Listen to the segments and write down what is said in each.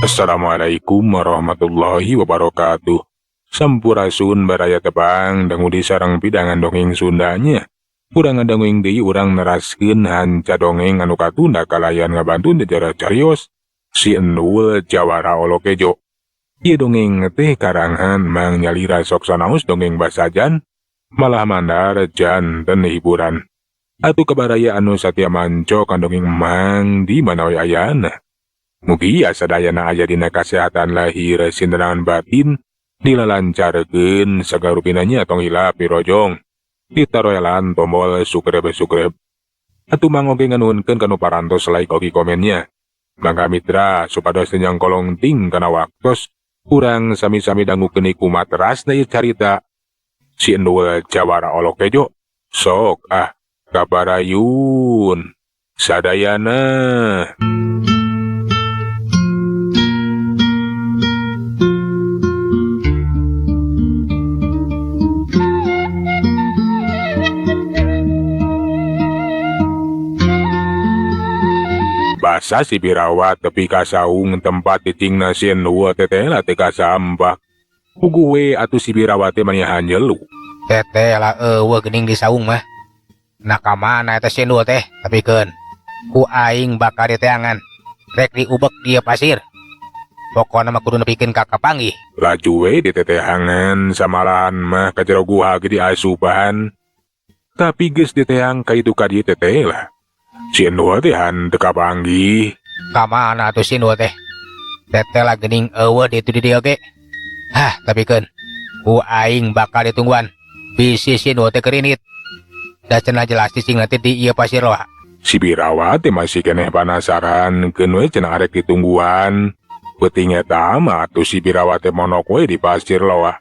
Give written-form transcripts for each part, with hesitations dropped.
Assalamualaikum warahmatullahi wabarakatuh. Sampurasun baraya tepang dangu di sarang pidangan dongeng Sundanya. Urang ngadongeng deui urang neraskeun hanca dongeng anu katunda kalayan ngabantu secara carios si Endul Jawara Olokejo. Ieu dongeng teh karangan Mang Nyalira sok sanaos dongeng basajan malah mandar janten hiburan. Atuh kabaraya anu satia manco kan dongeng Mang di mana we ayana. Mugia sadayana aya dina kasehatan lahir sintenangan batin dilalancarkeun sagarupinanya tong hilap pirojong ditaroelan tombol subscribe. Atuh Mang oge nganuhunkeun kanu parantos like oge komennya. Mangga mitra supados teu nyangkolong ting kana waktos urang sami-sami dangukeun kumat rasna ieu carita si Endul Jawara Olokejo. Sok ah kabarayun sadayana. Basa si Birawa tepi ka saung tempat cicingna si Endul teteh lah teu kasambak. Puguh we atuh si Birawa teh mani hanjelu. Teteh lah eueuh geuning di saung mah. Nah ka mana eta si Endul teh? Tapikeun ku aing bakal diteangan. Rek diubek dia pasir. Pokona mah kudu nepikeun ka kapanggih. Laju we diteteangan samalahan mah ka jero guha ge diasupan. Tapi geus diteang ka itu ka dieu teteh lah. Si Endul teh han teu kapanggih. Ka mana atuh si Endul teh? Teteh lah geuning eueuh di itu di dieu ge. Hah, tapikeun ku aing bakal ditungguan. Bisi si Endul teh kerinit. Da cenah jelas cicing nanti di ieu pasir loa. Si Birawa teh masih keneh panasaran keun we cenah arek ditungguan. Peuting eta mah atuh si Birawa teh monok we di pasir loa.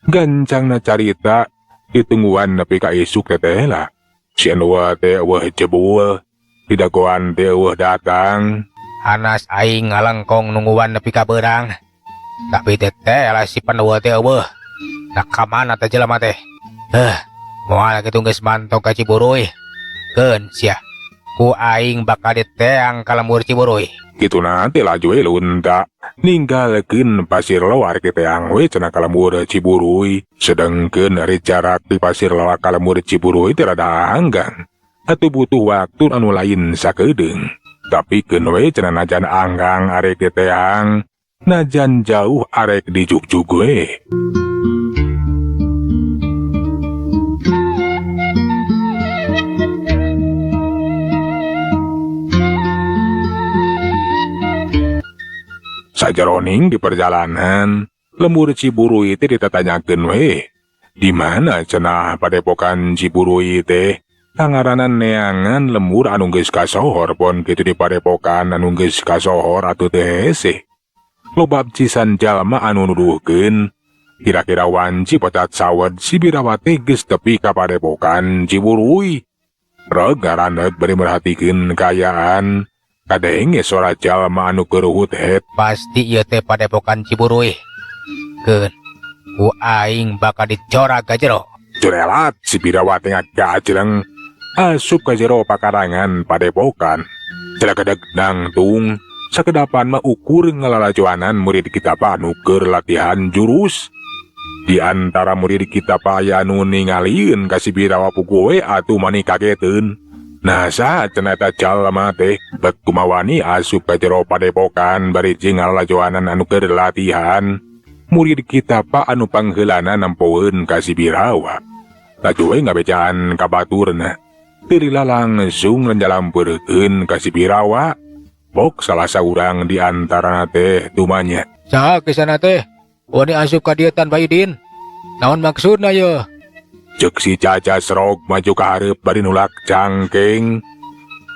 Gancangna carita ditungguan nepi ka isuk teteh lah. Si Endul teh eueuh jebul. Didagoan teh eueuh datang. Hanas aing ngalengkong nungguan nepi ka beurang. Tapi teteh lah si Endul teh eueuh. Nah ka mana teh jelema teh? Heh, moal kitu geus mantog ka Ciburuy. Keun sia. Ku aing bakal diteang ka lembur Ciburuy. Kitu nanti laju we lunta. Ninggalkeun pasir loa rek diteang we cenah ka lembur Ciburuy. Sedengkeun ari jarak di pasir loa ka lembur Ciburuy teh rada anggang. Atuh butuh waktu anu lain sakedeung. Tapi keun we cenah najan anggang arek diteang, najan jauh arek dijugjug we. Sajeroning di perjalanan, lembur Ciburuy teh ditatanyakeun we. Di mana cenah padepokan Ciburuy teh? Pangaranan neangan lembur anu geus kasohor pon kitu di padepokan anu geus kasohor atuh teh hese. Lobab cisan jalma anu nuduhkeun, kira-kira wanci pocat sawed si Birawa teh geus tepi ka padepokan Ciburuy. Reg ngaraneg bari merhatikeun kaayaan, kadenge sora jalma anu keuruhut het. Pasti ieu teh padepokan Ciburuy. Keun, ku aing bakal dicorak ka jero. Jurelat si Birawa teh ngagajleng asup ka jero pakarangan padepokan. Celakedeg nangtung sakedapan mah ukur ngalalajoanan murid kita anu keur latihan jurus. Di antara murid kita aya anu ningalieun ka si Birawa puguh we atuh mani kageteun. Nah saha cenah eta jalma teh bet kumawani asup ka jero padepokan bari jeung ngalalajoanan anu keur latihan. Murid kita pa anu pangheulana nempoeun ka si Birawa. Laju we ngabejaan ka baturna. Teu langsung njalampeurkeun ka si Birawa. Bok salah saurang di antarana teh tumanya. Saha kisahna teh? Wani asup ka dieu tanpa idin. Naon maksudna ye? Ceuk si Caca Srog maju ka hareup bari nulak cangkeng.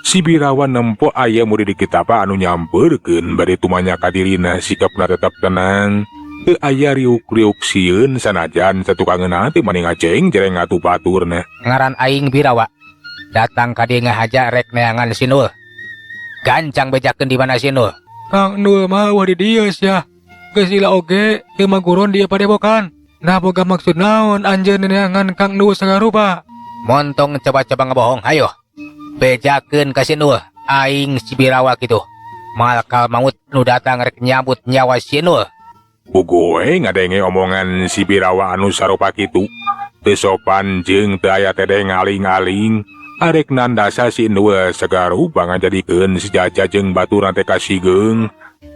Si Birawa nempo aya murid kita pa anu nyampeurkeun bari tumanya ka dirina sikapna tetep tenang. Teu aya riuk-riuk sieun sanajan satukangeunna teh mani ngaceng jereng ngatu baturna. Ngaran aing Birawa. Datang ka dieu ngahaja rek neangan si Nul. Gancang bejakeun di mana si Nul. Kang Nul mah eueuh di dieu sia. Geus lila oge teu maguron di padepokan. Nah boga maksud naon anjeun neangan Kang Nul sagarupa? Montong coba-coba ngebohong, hayo. Bejakeun ka si Nul, aing si Birawa kitu. Malakal maut nu datang rek nyabut nyawa si Endul. Puguh we ngadenge omongan si Birawa anu sarupa kitu. Teu sopan jeung teu aya tedeng aling-aling. Arek nandasa si Endul sagarupa ngajadikeun si Jaja jeung baturna teh kasigeung.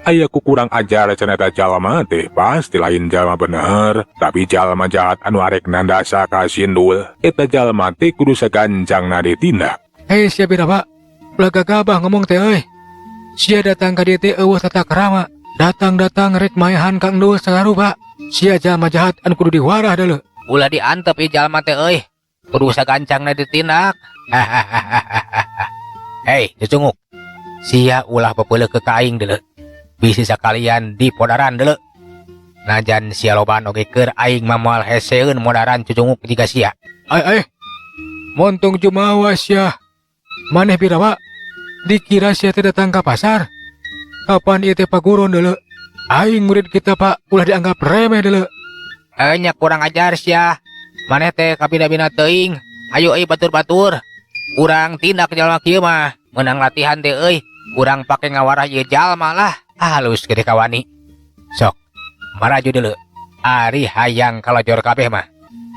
Aya ku kurang ajar cenah eta jalma teh pasti lain jalma bener, tapi jalma jahat anu arek nandasa ka si Endul. Eta jalma teh kudu sagancangna ditindak. Hei sia Birawa, ulah gagabah ngomong teh euy. Sia datang ka dieu teh euweuh tata krama. Datang-datang rek maehan Kang Endul sagarupa. Sia jalma jahat anu kudu diwarah deuleu. Ulah diantep ieu jalma teh euy. Kudu sagancangna ditindak. Hei, cucunguk. Sia ulah pepeuleuk ka aing deuleu. Bisi sakalian dipodaran deuleu. Najan sia lobaan oge keur aing mah moal heseeun modaran cucunguk jiga sia. Ai ai. Montong jumawa sia. Maneh Birawa, dikira sia teh datang ka pasar. Kapan ieu teh paguron deuleu? Aing murid kita Pak, ulah dianggap remeh deuleu. Eh nya kurang ajar sia. Maneh teh kabina-bina teuing. Ayo euy batur-batur. Urang tindak jalma kieu mah. Meunang latihan teh euy. Urang pake ngawarah ieu jalma lah. Halus gede kawani. Sok, maraju deuleu. Ari hayang kalojor kabeh mah.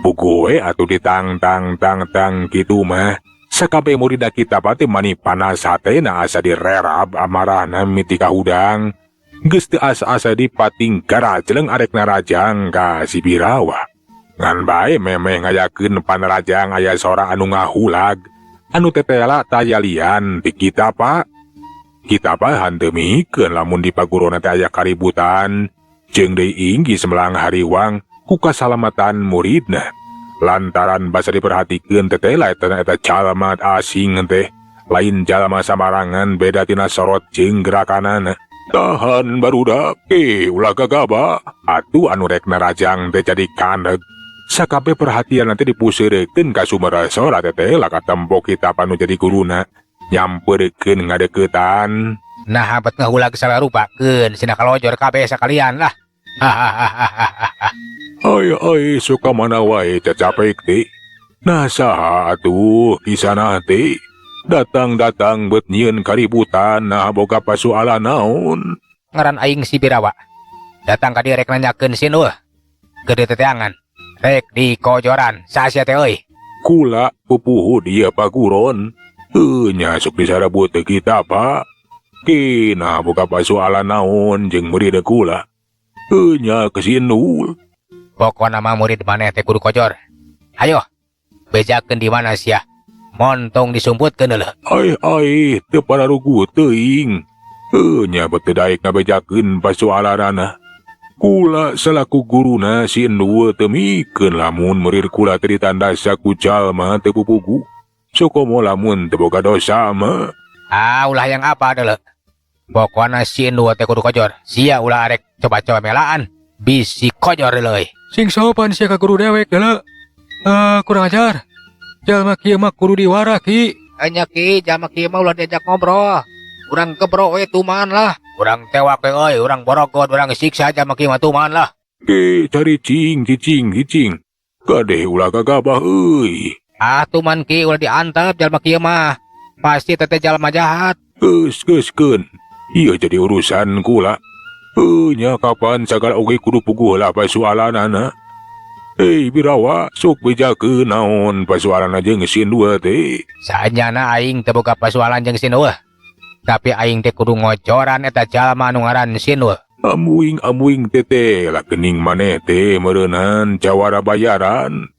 Puguh we atuh ditang-tang tang-tang kitu mah. Sakabeh murid kita teh mani panas hatena asa direrab amarahna miti kahudang. Geus teu asa-asa dipating garajleng arek narajang ka si Birawa. Ngan bae memeh ngayakeun panarajang aya sora anu ngahulag. Anu tetela tayalian ti kita Pak. Kita Pak hanteu mikeun lamun di pagurona teh aya kaributan. Jeung deui inggis melang hariwang ku kasalamatan muridna. Lantaran basa diperhatikeun tetela eta eta jalma asing teh lain jalma samarangan beda tina sorot jeung gerakanana. Tahan barudak ulah gagabah. Atuh anu rek narajang teh jadi kandeg. Sakabeh perhatian nanti dipuseurekeun ka sumber sora tetela katempo kita anu jadi guruna. Nyamperkeun ngadeuketan. Nah bet ngahulag sagarupakeun sina kalojor kabeh sakalian lah. Hahaha. Ai ai suka mana wae cacapek teh. Nah saha atuh kisana teh. Datang-datang bet nyieun kaributan nah boga pasualan naon. Ngaran aing si Birawa. Datang ka dieu rek nanyakeun si Endul. Gede teteangan. Rek dikojoran saha sia teh euy. Kula pupuhu dia paguron. Heuh nya sok disarabut teh kita Pak. Kina boga pasualan naon jeung murid kula. Heuh nya ke si Endul. Pokona mah murid maneh teh kudu kojor. Hayo, bejakeun di mana sia? Montong disumputkeun deuleu. Ai ai teu pararugu teuing. Heuh nya bet teu daek ngabejakeun pasualanana. Kula selaku guruna si Endul teu mikeun lamun murid kula teh ditandasa ku jalma teu pupugu. Sokomo lamun teu boga dosa mah. Ah ulah yang apa deuleu. Pokona si Endul teh kudu kojor. Sia ulah arek coba-coba melaan. Bisi kojor deuleu. Sing sopan sia ka guru dewek deuleu. Kurang ajar. Jalma kieu mah kudu diwarah ki. Enya ki, jalma kieu mah ulah diajak ngobrol. Urang gebro we tuman lah. Urang tewak we euy, urang borokot, urang siksa jalma kieu mah tuman lah. Ki cari cing cicing cicing. Kadeh ulah gagabah euy. Ah tuman ki ulah diantep jalma kieu mah. Pasti teteh jalma jahat. Geus geus keun. Ieu jadi urusan kula. Heuh nya kapan sagala oge kudu puguh lah pasualanana. Hei Birawa, sok bejakeun naon pasualanna jeung si Endul teh. Saenyana aing teu boga pasualan jeung si Endul. Tapi aing teh kudu ngocoran eta jalma anu ngaran si Endul. Amuing amuing teteh lah kening maneh teh meureunan jawara bayaran.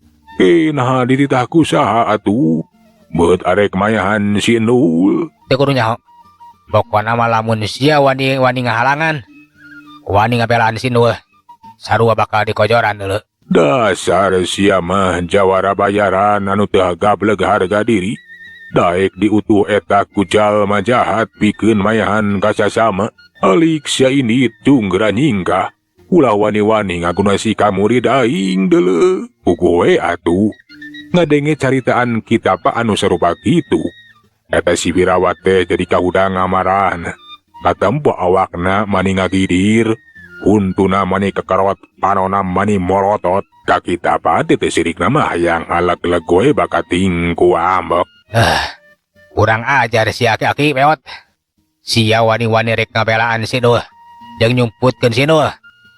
Naha dititah ku saha atuh? Beut arek mayahan si Endul. Teu kudu nyaho. Pokona mah lamun sia wani wani ngahalangan, wani ngabelaan si Endul, sarua bakal dikojoran deuleu. Dasar sia mah jawara bayaran anu teu gableg harga diri. Daek diutuh eta ku jalma jahat pikeun mayahan ka sasama. Alik sia ini tunggra nyingkah. Ulah wani-wani ngagunasi ka murid aing deuleu. Puguh we atuh. Ngadenge caritaan kita pa anu sarupa kitu. Eta si Birawa teh jadi kahudang amarahna. Katempo awakna mani ngagidir. Huntuna mani kekerot, panona mani morotot. Ka kita pa teh sirikna mah hayang aleg-leg we bakating ku ambek. Kurang ajar si aki-aki peot. Sia wani-wani rek ngabelaan si Nul jeung nyumputkeun si Nul.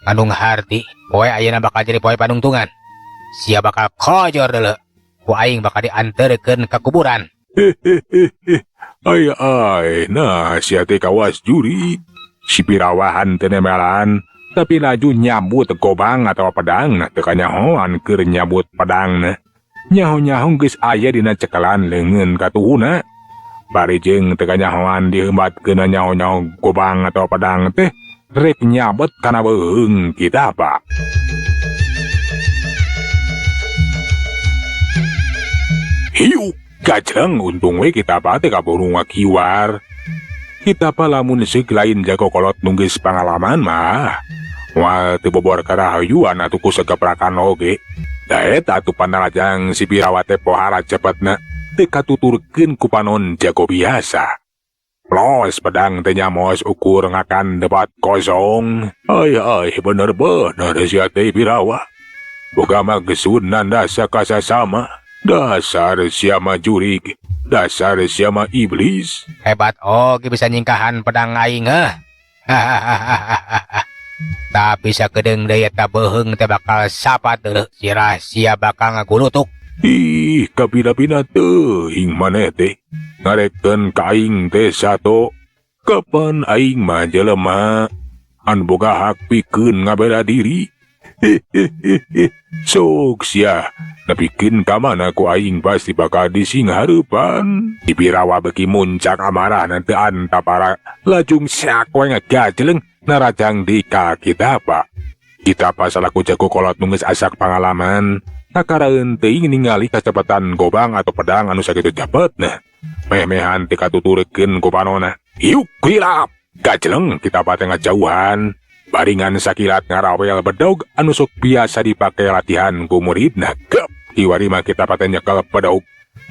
Ngandung harti, poe ayeuna bakal jadi poe panungtungan. Sia bakal kojor deuleu. Ku aing bakal dianterkeun ka kuburan. Hehehe. Ay ay, nah sia teh kawas jurig. Si Birawa henteu nembelan, tapi laju nyabut gobang atau pedang teu kanyahoan keur nyabut pedangna. Nyaho-nyaho geus aya dina cekelan leungeun katuhuna. Bari jeung teu kanyahoan diheumbatkeun nyaho-nyaho gobang atau pedang teh rek nyabet kana beuheung Kitapa. Hiuk, gajleng untung we Kitapa teh kaburu ngakiwar. Kitapa lamun seuk lain jago kolot nu geus pangalaman mah. Moal teu bobor karahayuan atuh ku sageprakan oge. Da eta atuh panarajang si Birawa teh pohara cepetna teu katuturkeun ku panon jago biasa. Los pedang teh nyamos ukur ngakan debat kosong. Ay ay bener-bener sia teh Birawa. Boga mah gesun nandasa kasasama. Dasar sia mah jurig. Dasar sia mah iblis. Hebat oge bisa nyingkahan pedang aing heuh. Tapi sakedeung deui eta beuheung teh bakal sapat deuleu. Sirah sia bakal ngagulutuk. Ih, kapina-pina teuing maneh teh. Ngarekeun ka aing teh sato. Kapan aing mah jelema anu boga hak pikeun ngabela diri. Hehehe. Sok sia nepikeun ka mana ku aing pasti bakal disinghareupan. Si Birawa beuki muncak amarahna teu antapara lajung siak we ngagajleng narajang di ka Kitapa. Kitapa salaku jago kolot nu geus asak pangalaman, kakaraeun teuing ningali kacepetan gobang atau pedang anu sakitu cepetna. Meh-mehan teu katuturkeun ku panona. Hiuk hilap, gajleng Kitapa teh ngajauhan. Baringan sakilat ngarawel bedog anu sok biasa dipake latihan ku muridna. Gep, kiwari mah Kitapa teh nyekel bedog.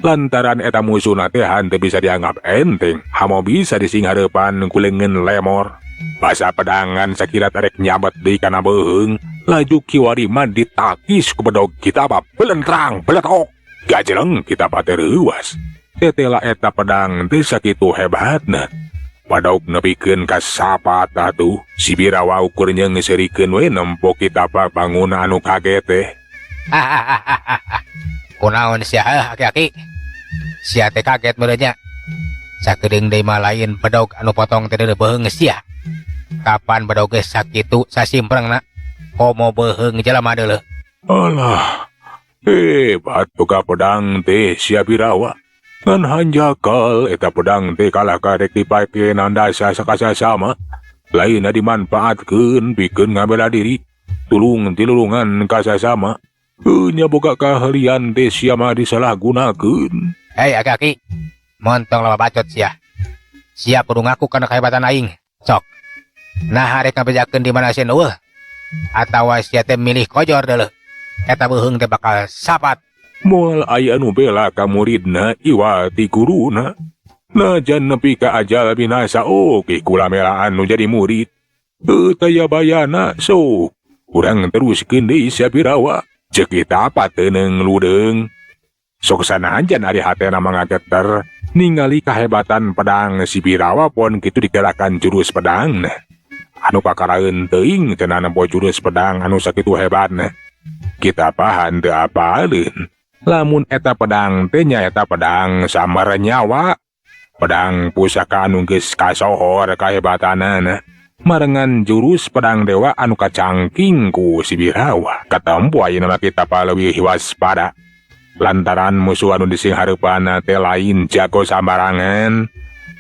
Lantaran eta musuhna teh henteu bisa dianggap enteng, hamo bisa disinghareupan ku leungeun lemor. Basa pedangan sakilat arek nyabet deui kana beuheung, laju kiwari mah ditakis ku bedog Kitapa belentrang beletok. Gajleng Kitapa teh reuwas. Tetela eta pedang teh sakitu hebatna. Padok nepikeun ka sapat atuh, si Birawa ukur nyeungeserikeun we nempo Kitapa bangun anu kaget teh. Kunaon sia heuh aki-aki? Sia teh kaget meureun nya. Sakedeung deui mah lain bedog anu potong teh deuleu beuheung sia. Kapan bedog geus sakitu sasimprengna? Komo beuheung jelema deuleu. Alah, hebat boga pedang teh sia Birawa. Ngan hanjakal eta pedang teh kalah karek dipake nandasa sakasasama. Lainna dimanfaatkeun pikeun ngabela diri. Tulung tilulungan kasasama. Nya boga kahelian teh sia mah disalahgunakeun. Hei aki-aki, montong lama bacot sia. Sia kudu ngaku kana kehebatan aing. Sok. Nah arek ngabejakeun di mana sia eueuh? Atawa sia teh milih kojor deuleu. Eta beuheung teh bakal sapat. Moal aya anu bela ka muridna iwal ti guruna. Najan nepi ka ajal binasa oge kula melaan nu jadi murid. Teu taya bayana sok. Urang teruskeun deui sia Birawa. Ceuk Kitapa teuneung ludeung. Sok sanajan ari hatena mah ngageter ningali kahebatan pedang si Birawa pon kitu digerakan jurus pedangna. Anu kakaraeun teuing cenah nempo jurus pedang anu sakitu hebatna. Kitapa henteu apaleun. Lamun eta pedang teh nyaeta pedang samar nyawa. Pedang pusaka anu geus kasohor kahebatanana. Marengan jurus pedang dewa anu kacangking ku si Birawa. Katempo ayeuna mah Kitapa leuwih waspada. Lantaran musuh anu disinghareupanna teh lain jago sambarangan,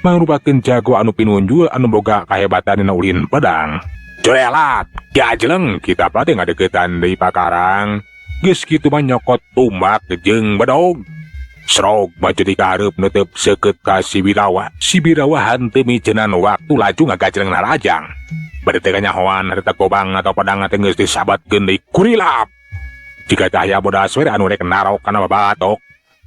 mangrupakeun jago anu pinunjul anu boga kahebatan dina ulin pedang. Jorelat, gajleng Kitapa teh ngadeukeutan deui pakarang. Geus kitu mah nyokot tumbak jeung bedog. Srog maju di kahareup neuteub seukeut ka si Birawa. Si Birawa henteu micenan waktu laju ngagajleng narajang. Bade teh kanyahoan harita gobang atau pedang teh geus disabatkeun deui kurilap. Jika cahaya bodas we anu rek narok kana babatok.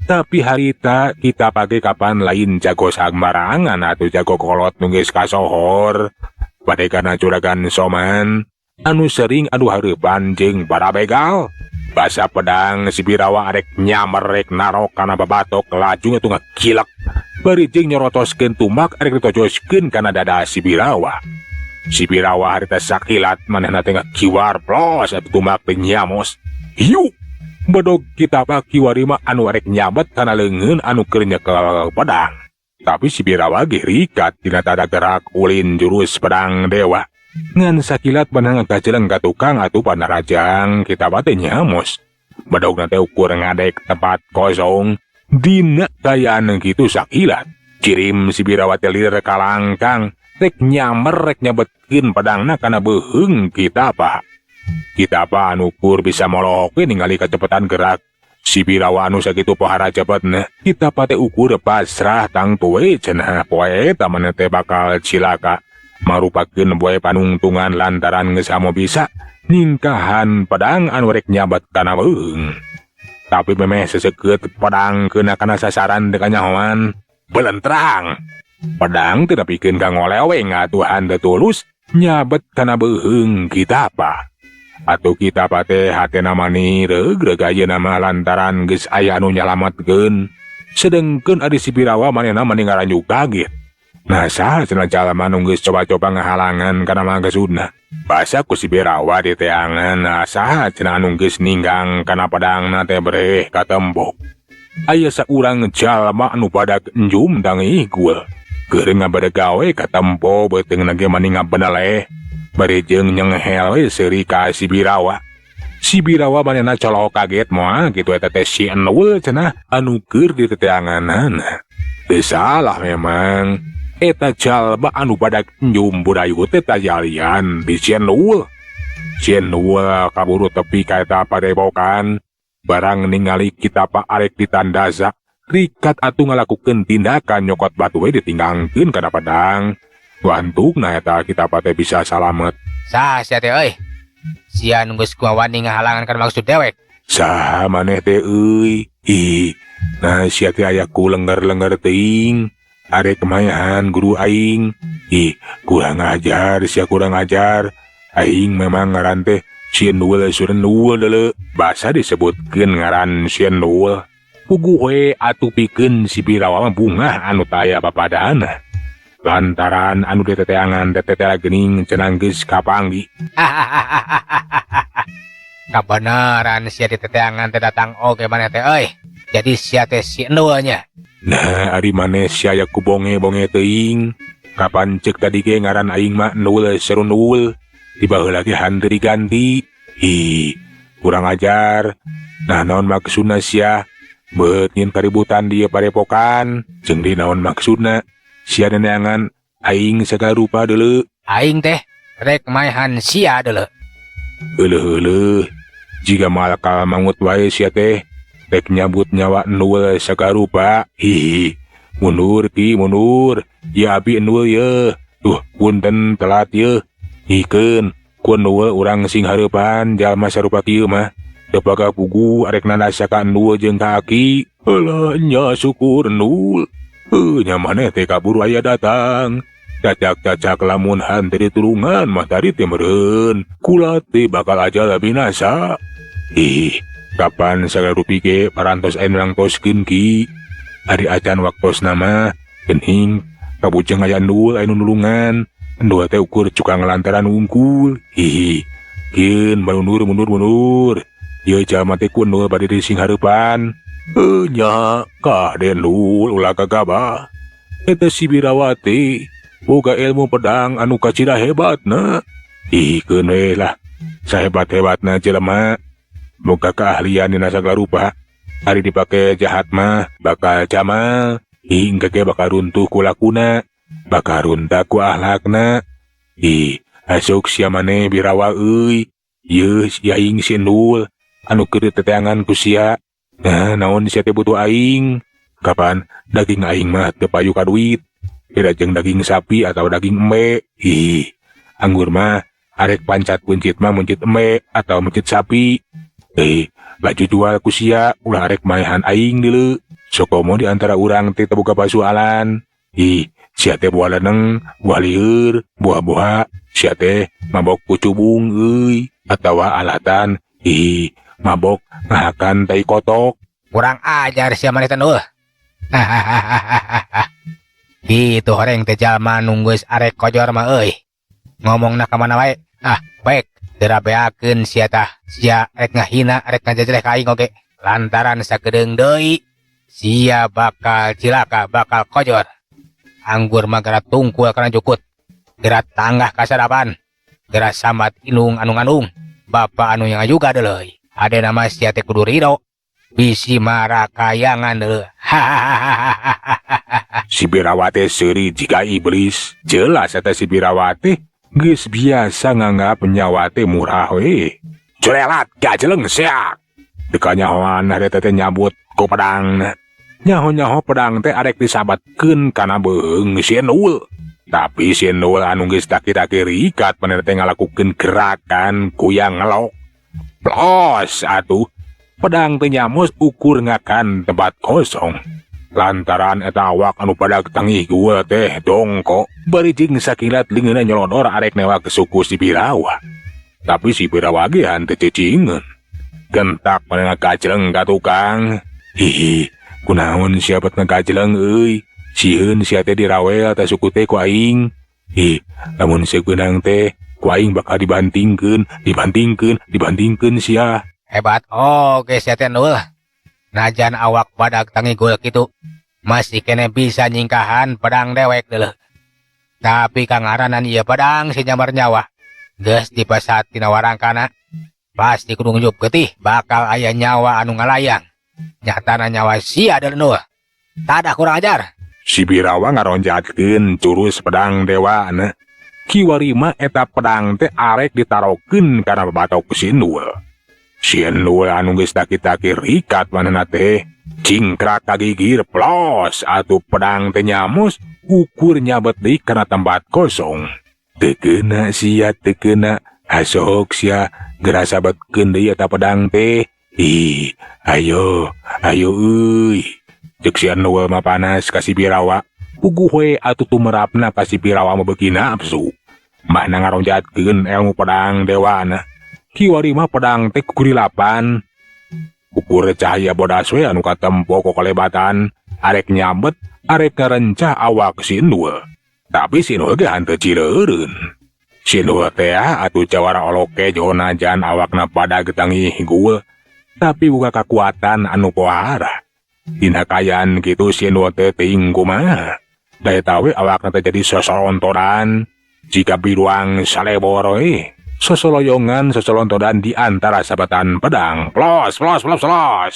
Tapi harita Kitapa ge kapan lain jago sambarangan atuh jago kolot nu geus kasohor. Bade kana juragan Soman. Anu sering adu hareupan jeung para begal. Basa pedang si Birawa arek nyamer rek narok kana babatok laju atuh ngakilek. Bari jeung nyorotoskeun tumak arek ditojoskeun kana dada si Birawa. Si Birawa harita sakilat manehna teh ngakiwar plos atuh tumak teh nyamos. Hiu! Bedog Kitapa kiwari mah anu arek nyabet kana leungeun anu keur nyekel pedang. Tapi si Birawa ge rikat dina tada gerak ulin jurus pedang dewa. Ngan sakilat manehna ngajeleng ka tukang atuh panarajang Kitapa teh nyamos. Bedogna teh ukur ngadek tempat kosong. Dina kayaan kitu sakilat. Cirim si Birawa teh lir kalangkang rek nyamer rek nyabetkeun pedangna kana beuheung Kitapa. Kitapa anu ukur bisa molohok we ningali kecepatan gerak si Birawa anu sakitu pohara cepetna. Kitapa teh ukur pasrah tangtu we cenah poe eta maneh teh bakal cilaka. Marupakeun poe panungtungan lantaran geus amo bisa ningkahan pedang anu rek nyabet kana beuheung. Tapi memeh sesekeut pedang keuna kana sasaran teu kanyahoan belentrang. Pedang teu nepikeun ka ngoleweng atuhan teu tulus nyabet kana beuheung Kitapa. Atuh Kitapa teh hatena mani reug-reug ayeuna mah lantaran geus aya anu nyalametkeun. Sedengkeun ari si Birawa manehna mani ngaranjuk kaget. Nah saha cenah jalma nu geus coba-coba ngahalangan kana maksudna. Basa ku si Birawa diteangan, nah saha cenah anu geus ninggang kana pedangna teh breh katembok. Aya saurang jalma anu badak enjum tangihgul. Keur ngabade gawe katempo beuteungna ge mani ngabeneleh. Bari jeung nyenghel we seuri ka si Birawa. Si Birawa manehna colok kaget moal kitu eta teh si Enul cenah anu keur diteteanganana. Teu salah memang. Eta jalma anu badak enjum budayut teh tajalian di si Enul. Si Enul kaburu tepi ka eta padepokan. Barang ningali Kitapa arek ditandaza, rikat atuh ngalakukeun tindakan nyokot batu we ditinggangkeun kana pedang. Wantukna eta Kitapa teh bisa salamet. Saha sia teh euy? Sia nu geus kuawani ngahalangan kana maksud dewek. Saha maneh teh euy? Ih, nah sia teh aya ku lengger-lengger teuing. Arek kemayahan guru aing. Ih, kurang ajar sia kurang ajar. Aing memang ngaran teh si Endul Surendul deuleu. Basa disebutkeun ngaran si Endul. Puguh we atuh pikeun si Birawa mah bungah anu taya papadana. Lantaran anu diteteangan teteh geuning cenah geus kapanggi. Kabeneran sia diteteangan teh datang oge maneh teh euy. Jadi sia teh si Endul nya. Nah, ari maneh sia aya ku bonge-bonge teuing. Kapan ceuk tadi ge ngaran aing mah Endul Serundul. Di baheula ge hanteu diganti. Ih, kurang ajar. Nah, naon maksudna sia? Beut nyin kaributan di padepokan. Jeung di naon maksudna? Sia neneangan aing sagala rupa deuleu. Aing teh rek maehan sia deuleu. Euleuh-euleuh, jiga malakal mangut wae sia teh. Rek nyabut nyawa Endul sagala rupa. Hihi, mundur ki mundur. Ya abi Endul ye. Duh, punten telat ye. Hikeun, ku Endul urang sing hareupan jalma sarupa kieu mah. Teu paga pugu arek nandasa ka Endul jeung ka aki. Heulah nya syukur Endul. Heuh, nya maneh teh kaburu aya datang. Cacak-cacak lamun hanteu ditulungan mah tadi teh meureun. Kula teh bakal aja binasa. Ih, kapan sagala rupi ge parantos aya nu nangtoskeun ki. Ari acan waktosna mah geuning kabujeng aya Endul aya nu nulungan. Endul teh ukur cukang lantaran wungkul. Hihi, keun mundur mundur mundur. Ieu jalma teh ku Endul bade dising hareupan. Heuh nya, kade Endul ulah gagabah. Eta si Birawa teh boga ilmu pedang anu kacida hebatna. Ih, keun we lah. Sahebat-hebatna jelema boga keahlian dina sagala rupa. Ari dipake jahat mah bakal jamal. Hingga ge bakal runtuh ku lakuna, bakal runta ku ahlakna. Ih, asuk sia maneh Birawa euy. Yeuh si aing si Endul anu keur diteteangan ku sia. Nah, naon sia teh butuh aing? Kapan daging aing mah teu payu ka duit. Beda jeung daging sapi atau daging embe. Ih, anggur mah arek pancat buncit mah muncit embe atau muncit sapi. Laju jual ku sia ulah arek maehan aing deuleu. Sokomo di antara urang teh teu boga pasualan. Ih, Sia teh buah leneng, buah lieur, buah-buah, sia teh mabok kucubung euy atawa alatan ih mabok ngahakan tai kotok. Kurang ajar sia maneh teh Nul. Gitu horeng teh jalma nu geus arek kojor mah euy. Ngomongna ka mana wae. Ah, baik. Teu rabeakeun sia tah. Sia rek ngahina, rek ngajejeleh ka aing oge. Lantaran sakedeung deui sia bakal cilaka, bakal kojor. Anggur mah geura tungkul kana jukut. Geura tanggah kasadapan. Geura sambat indung anu ngandung. Bapa anu yang juga deuleuy. Hadena mah sia teh kudu rido. Bisi marakayangan deuleu. Si Birawa teh seuri jiga iblis. Jelas eta si Birawa teh geus biasa nganggap nyawa teh murah we. Corelat gajeleng seak. Teu kanyahoan harita teh nyabut ku pedang. Nyaho-nyaho pedang teh arek disabatkeun kana beuheung si Endul. Tapi si Endul anu geus taki-taki rikat manehna teh ngalakukeun gerakan kuyang ngelok. Plos atuh. Pedang teh nyamos ukur ngakan tempat kosong. Lantaran eta awak anu badag tangih gua teh dongko bari jeung sakilat leungeunna nyolodor arek newak suku si Birawa. Tapi si Birawa ge henteu cicingeun. Gentak manehna gajleng ka tukang. Hihi, kunaon sia bet ngagajleng euy? Sieun sia teh dirawel teh suku teh ku aing. Ih, lamun segeunang teh ku aing bakal dibantingkeun, dibantingkeun, dibantingkeun sia. Hebat oge sia teh Nul. Najan awak badag tangigul kitu masih kene bisa nyingkahan pedang dewek deuleuh. Tapi kangaranan ieu pedang si nyamar nyawa. Geus dipesat tina warangkana. Pasti kudu ngunjup getih bakal aya nyawa anu ngalayang. Nyatana nyawa sia deuleuh Nul. Tadah kurang ajar. Si Birawa ngaronjatkeun jurus pedang dewana. Kiwari mah eta pedang teh arek ditarokeun kana babatok si Endul. Si Endul anu geus taki-taki rikat manehna teh cingkrak kagigir plos atuh pedang teh nyamos ukur nyabet deui kana tempat kosong. Teu keuna sia teu keuna hasok sia geura sabetkeun deui eta pedang teh. Ih, ayo, ayo euy. Ceuk si Endul mah panas ka si Birawa. Puguh we atuh tumerapna ka si Birawa mah beuki nafsu. Mahna ngaronjatkeun ilmu pedang dewana. Kiwari mah pedang teh kukurilapan. Ukur cahaya bodas we anu katempo ku kalebatan. Arek nyabet, arek ngarencah awak si Endul. Tapi si Endul ge henteu cileureun. Si Endul teh atuh jawara oloke jonajan awakna pada getangih gul. Tapi boga kakuatan anu pohara. Dina kaayaan kitu si Endul teh teuing kumaha. Da eta we awakna teh jadi sosorontodan. Jika biruang salebor we. Sosoloyongan sosolontodan di antara sabatan pedang. Plos, plos, plos, plos.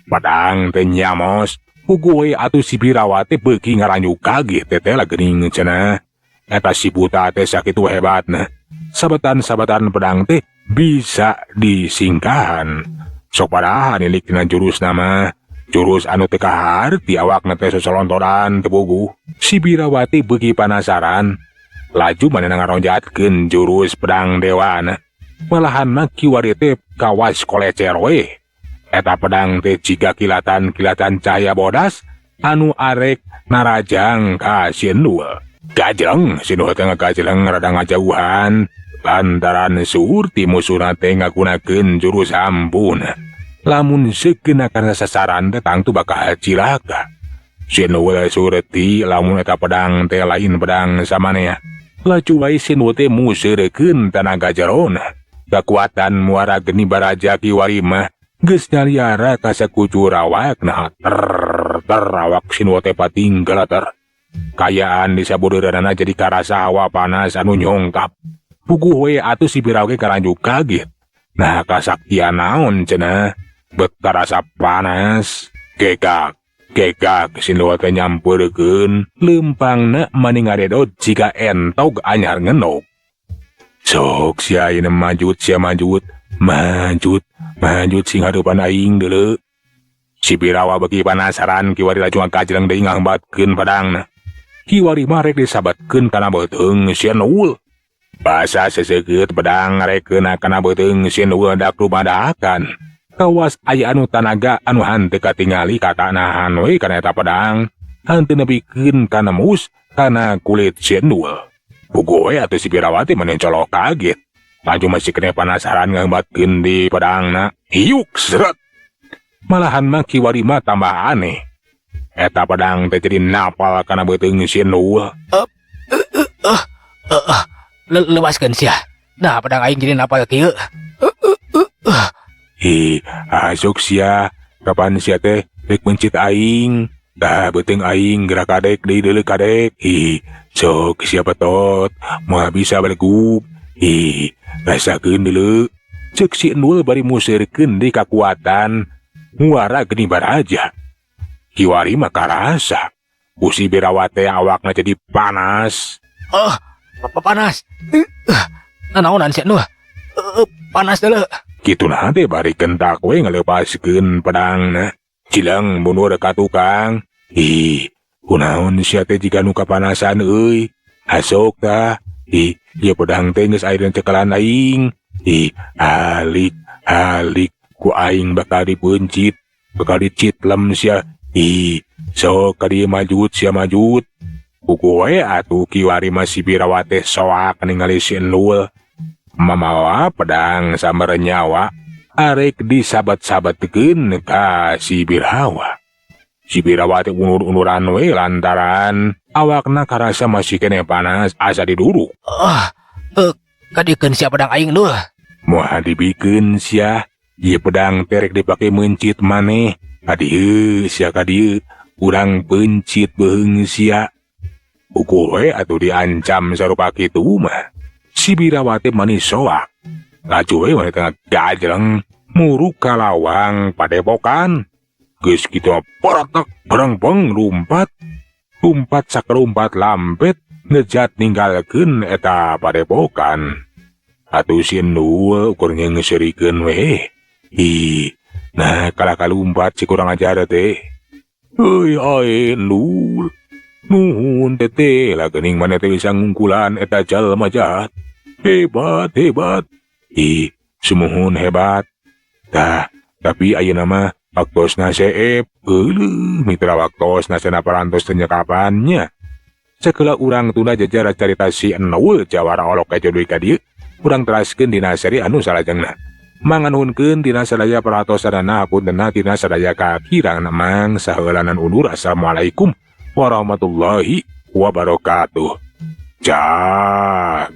Pedang teh nyamos. Puguh we atuh si Birawa teh beuki ngaranyu kaget teh teh lah geuning cenah. Eta si buta teh sakitu hebatna. Sabetan-sabetan pedang teh bisa disingkahan. Sok padahan ilik dina jurus nama. Jurus anu teu kaharti awakna teh sosolontodan teu puguh. Si Birawa teh beuki panasaran. Laju manehna ngaronjatkeun jurus pedang dewana. Malahan mah kiwari teh kawas kolecer we. Eta pedang teh jiga kilatan-kilatan cahaya bodas anu arek narajang ka si Endul. Gajleng, si Endul teh ngagajleng rada ngajauhan. Lantaran surti musuhna teh ngagunakeun jurus ampun. Lamun sekeuna kana sasaran teh tangtu bakal cilaka. Si Endul surti lamun eta pedang teh lain pedang samanea. Laju wae si Endul teh museurekeun tanaga jerona. Kakuatan muara geni baraja kiwari mah geus nyaliara ka sakucur awakna. Ter ter awak si Endul teh patinggal ter. Kayaan di sabudeureunana jadi karasa hawa panas anu nyongkap. Puguh we atuh si Birawa ge karanjuk kaget. Nah kasaktian naon cenah? Bet karasa panas. Gegak, gegak si Endul teh nyampeurkeun leumpangna mani ngadedot jiga entog anyar ngenog. Sok sia ayeuna majut sia majut, majut, majut sing hareupan aing deuleu. Si Birawa beuki panasaran kiwari laju ngajleng deui ngahembatkeun pedangna. Kiwari mah rek disabatkeun kana beuteung si Endul. Basa seseukeut pedang rek keuna kana beuteung si Endul dak lumadakan. Kawas aya anu tanaga anu henteu katingali katanahan we kana eta pedang. Henteu nepikeun ka nembus kana kulit si Endul. Puguh we atuh si Birawa teh meni colok kaget. Laju masih keneh panasaran ngeumbatkeun di pedangna. Hiuk seret. Malahan mah kiwari mah tambah aneh. Eta pedang teh jadi napal kana beuteung si Endul. Lewaskeun sia. Nah, pedang aing jadi napal kieu. Ih, asuk sia. Kapan sia teh rek mencit aing? Dah beuteung aing gerak kadek deui deuleu kadek. Ih, sok sia betot, moal bisa belegug. Ih, rasakeun deuleu. Ceuk si Endul bari museurkeun deui kakuatan nguara geni baraja. Kiwari mah karasa. Ku si Birawa teh awakna jadi panas. Oh, panas. Nanaonan sia Endul? Panas deuleu. Kitu nah teh bari kentak we ngaleupaskeun pedangna. Cileng mundur ka tukang. Ih, kunaon sia teh jiga nu kapanasan euy. Asok tah. Ih, ieu pedang teh geus aya cekelan aing. Ih, alik, alik ku aing bakal dipeuncit, bakal dicitlem sia. Ih, sok ka dieu majut sia majut. Puguh we atuh kiwari mah si Birawa teh soak ningali si Endul. Mamawa pedang sambar nyawa arek disabet-sabetkeun ka si Birawa. Si Birawa teh unur-unuran we lantaran awakna karasa masih keneh panas asa diduruk. Ah, kadiekeun sia pedang aing Dul. Moal dibikeun sia, ieu pedang teh rek dipake meuncit maneh. Kadieu sia kadieu, urang peuncit beuheung sia. Puguh we atuh diancam sarupa kitu mah. Si Birawa teh mani soak. Laju we maneh tengah gajleng muruk ka lawang padepokan. Geus kitu mah poratak bereng-beng lumpat. Lumpat sakelumpat lampet ngejat ninggalkeun eta padepokan. Atuh si Endul ukur nyeungseurikeun we. Ih, nah kalah kalumpat si kurang ajar teh. Euy ae Endul. Nuhun teteh lah geuning maneh teh bisa ngungkulan eta jalma jahat. Hebat, hebat. Ih, sumuhun hebat. Tah, tapi ayeuna mah waktosna seep. Euleuh, mitra waktosna cenah parantos teu nyekapannya. Sakeula urang tunda jejer carita si Endul jawara olok kejo deui ka dieu, urang teraskeun dina seri anu salajengna. Manganuhunkeun dina sadaya perhatosanana hapuntenna tina sadaya kakirangna mang saheulanan undur. Assalamualaikum warahmatullahi wabarakatuh. Cak.